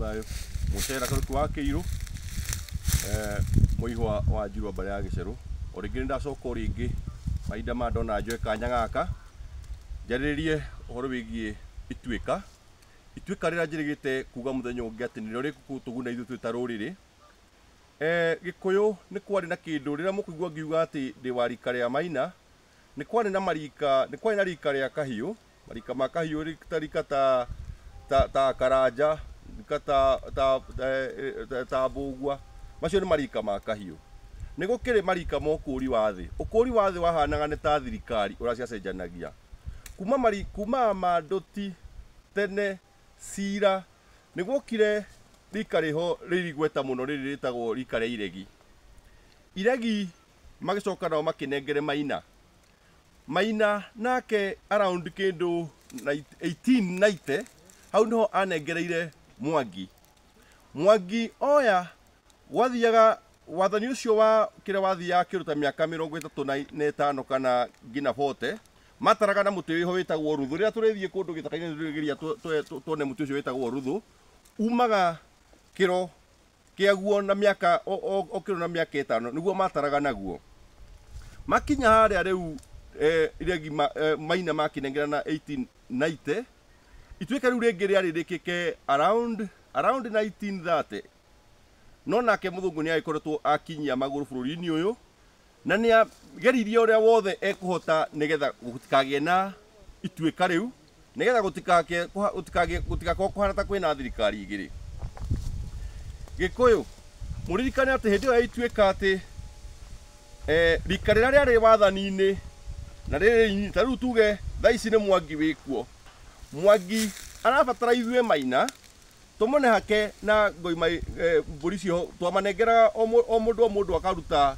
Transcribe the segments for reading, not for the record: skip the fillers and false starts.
Thayũ Mũcera Karuku wa Kĩirũ, mũihwa wa Njirwa mbarĩ ya Gĩcerũ. O rĩngĩ nĩndacoka o rĩngĩ mahinda maya ndona njoe kanya gaka njarĩrĩrie ũhoro wĩgiĩ ituĩka. Ituĩka rĩrĩa njĩrĩgĩte kuga mũthenya ũngĩ atĩ nĩrĩo rĩgũtũguna ithuĩ twĩ ta rũrĩrĩ. Gĩkũyũ nĩ kwarĩ na kĩndũ rĩrĩa mũkũigua ngiuga atĩ ndĩ wa rika rĩa Maina, nĩ kwarĩ na marika, nĩ kwarĩ na rika rĩa Kahiũ, marika ma Kahiũ ta rika ta ta ta Karanja, rika ta ta ta, ta Mbũgua, macio nĩ marika ma Kahiũ. Nĩ gũkĩrĩ marika ma ũkũri wa thĩ. Ũkũri wa thĩ wahanaga nĩ ta thirikari ũrĩa ciacenjanagia. Kuma mari kuma Mandũti tene Cira nĩ gwokire rika rĩho rĩrĩ igweta mũno rĩrĩ rĩtagwo rika rĩa Iregi. Iregi magĩcoka nao makĩnengere Maina. Maina nake around kĩndũ 1890 hau niho anengereire Mwangi. Mwangi oya gwathiaga wathani ũcio wa kĩrĩa wathiaga kĩndũ ta mĩaka 35 kana nginya 40 mataraga na mũtĩ wĩho wĩtagwo ruthu. Rĩrĩa tũrĩthiĩ kũndũ gĩthaka-inĩ tũrĩgeria tuone mũtĩ ũcio wĩtagwo ruthu, umaga kĩro kĩaguo na mĩaka o kĩro na mĩaka 5 nĩguo mataraga naguo. Makinya harĩa rĩu Iregi Maina makinengera na 1890 ituĩka rĩu rĩngĩ rĩarĩ rĩkĩke around 1930, no nake mũthũngũ nĩ agĩkoretwo akinyia magũrũ bũrũri-inĩ ũyũ na nĩ ageririe ũrĩa wothe ekũhota nĩgetha gũtikagĩe na ituĩka rĩu, nĩgetha gũtigakorwo kũhana ta kwĩna thirikari igĩrĩ. Gĩkũyũ mũririkane atĩ hĩndĩ ĩyo ya ituĩka atĩ rika rĩrĩa rĩarĩ wathani-inĩ na rĩrĩ ta rĩu tuge thaa ici nĩ Mwangi wĩkuo. Mwangi arabatara ithuĩ Maina tũmũne hake na ngoima mbũri cio twamanengeraga o mũndũ o mũndũ akaruta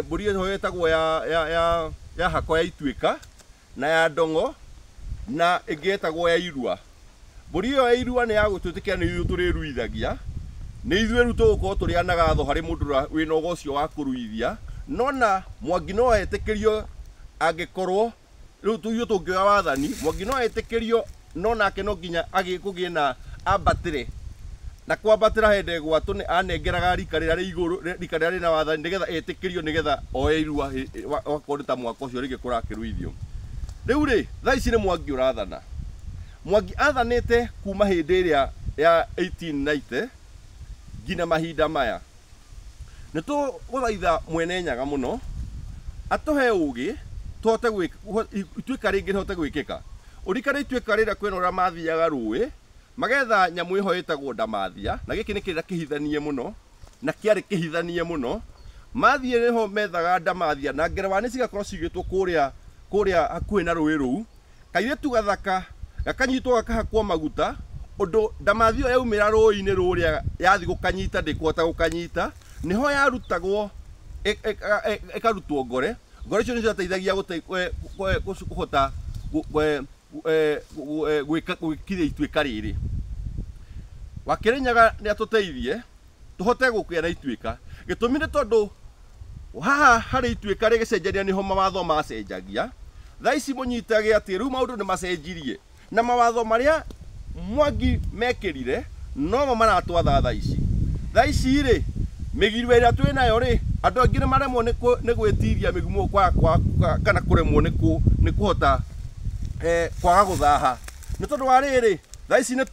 mbũri ĩyo ĩtagwo ya hako ya ituĩka na ya ndong'o na ĩngĩ ĩtagwo ya irua. Mbũri ĩyo ya irua nĩ ya gũtwĩtĩkĩra nĩ ithuĩ tũrĩruithagia, nĩ ithuĩ rĩu tũgũkorwo tũrĩ anagatho harĩ mũndũ wĩna ũgo ũcio wa kũruithia. No na Mwangi no etĩkĩrio angĩkorwo rĩu ithuĩ tũngĩoya wathani, Mwangi no etĩkĩrio no nake no nginya kũgĩe na ambatĩre na kwambatĩra he ndegwa tũ anengeraga rika rĩrĩa rĩ igũrũ, rika rĩrĩa rĩna wathani nĩgetha etĩkĩrio nĩgetha oe irua wakorwo nĩ ta mwaka ũcio rĩngĩ kũrakĩruithio. Rĩu rĩ thaa ici nĩ Mwangi ũrathana. Mwangi athanĩte kuma hĩndĩ ĩrĩa ya 1890 nginya mahinda maya. Nĩ tũgũthaitha Mwene Nyaga mũno atũhe ũgĩ tũhote ituĩka rĩngĩ rĩhote gwĩkĩka. Ũrikane ituĩka rĩrĩa kwĩna ũrĩa mathiaga rũĩ magetha nyamũ ĩho ĩtagwo ndamathia, na gĩkĩ nĩ kĩrĩa kĩhithanie mũno na kĩarĩ kĩhithanie mũno. Mathiĩ nĩho methaga ndamathia na ngerewani cigakorwo cigĩtwo kũrĩa hakuhĩ na rũĩ rũu. Kairĩtu gathaka gakanyitwo gakahakwo maguta ũndũ ndamathia ĩyo yaumĩra rũĩ-inĩ rũrĩa yathi gũkanyita ndĩkũhota gũkanyita, nĩho yarutagwo ĩkarutwo ngore. Ngore icio nĩcio ciateithagia kũhota gwĩkithia ituĩka rĩrĩ. Wakĩrĩnyaga nĩ atũteithie tũhote gũkĩa na ituĩka. Gĩtũmi nĩ tondũ haha harĩ ituĩka rĩgĩcenjania nĩho mawatho macenjagia. Thaa ici mũnyitage atĩ rĩu maũndũ nĩ macenjirie na mawatho marĩa Mwangi mekĩrire nomo maratwatha thaa ici. Thaa ici rĩ mĩgiro ĩrĩa twĩ nayo rĩ andũ aingĩ nĩ maremwo nĩ gwĩtiria mĩgumo kana kũremwo nĩ kũhota kwaga gũthaha nĩ tondũ wa rĩrĩ thaa ici nĩ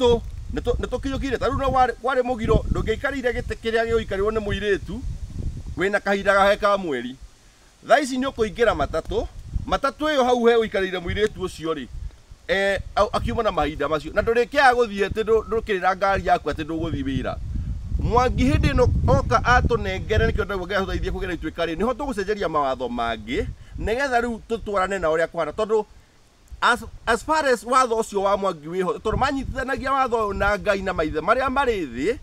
tũkinyũkire. Ta rĩu no kwarĩ mũgiro ndũngĩikarĩire gĩtĩ kĩrĩa gĩgũikarĩrwo nĩ mũirĩtu wĩna kahinda gahe ka mweri. Thaa ici nĩ ũkũingĩra matatũ, matatũ ĩyo hau he ũikarĩire mũirĩtu ũcio rĩ akiuma na mahinda macio na ndũrĩkĩaga gũthiĩ atĩ ndũkĩrĩra ngari yaku atĩ ndũgũthiĩ wĩra. Mwangi hĩndĩ ĩno oka atũnengere nĩkĩo ndauga atũteithie kũgĩa na ituĩka rĩ nĩho tũgũcenjeria mawatho mangĩ nĩgetha rĩu tũtwarane na ũrĩa kũhana, tondũ as far as watho ũcio wa Mwangi wĩho tondũ manyitithanagia watho ũyũ na Ngai na maithe marĩa marĩ thĩ,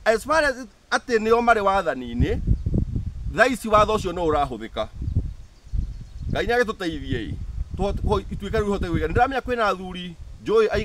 as far as atĩ nĩo marĩ wathani-inĩ thaa ici watho ũcio no ũrahũthĩka. Ngai nĩ agĩtũteithie ituĩka rĩu rĩhote gwĩka. Nĩndĩramenya kwĩna athuri njũĩ aigana